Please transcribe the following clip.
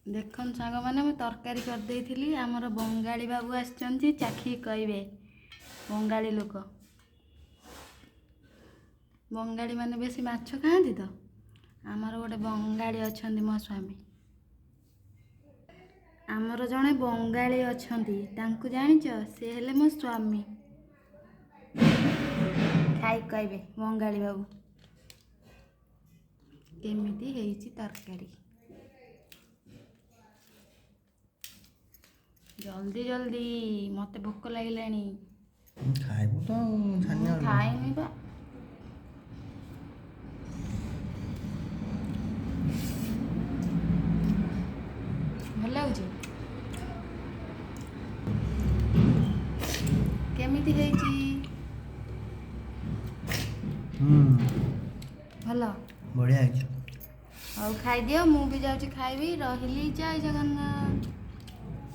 ଦେଖନ୍ତୁ ସାଙ୍ଗମାନେ, ମୁଁ ତରକାରୀ କରିଦେଇଥିଲି। ଆମର ବଙ୍ଗାଳୀ ବାବୁ ଆସିଛନ୍ତି, ଚାଖିକି କହିବେ। ବଙ୍ଗାଳୀ ଲୋକ, ବଙ୍ଗାଳୀ ମାନେ ବେଶୀ ମାଛ ଖାଆନ୍ତି ତ। ଆମର ଗୋଟେ ବଙ୍ଗାଳୀ ଅଛନ୍ତି, ମୋ ସ୍ୱାମୀ। ଆମର ଜଣେ ବଙ୍ଗାଳୀ ଅଛନ୍ତି, ତାଙ୍କୁ ଜାଣିଛ? ସେ ହେଲେ ମୋ ସ୍ୱାମୀ। ଖାଇ କହିବେ ବଙ୍ଗାଳୀ ବାବୁ କେମିତି ହେଇଛି ତରକାରୀ। ଜଲ୍ଦି ଜଲ୍ଦି, ମୋତେ ଭୋକ ଲାଗିଲାଣି। ଖାଇବୁ ତ ଆଉ। ମୁଁ ଛାନିଆ। ଖାଇନି ବା। ଭଲ ଲାଗୁଛି? କେମିତି ହେଇଛି? ହୁଁ। ଭଲ? ବଢ଼ିଆ ହେଇଛି। ହଉ, ଖାଇଦିଅ, ମୁଁ ବି ଯାଉଛି ଖାଇବି। ରହିଲି, ଜୟ ଜଗନ୍ନାଥ।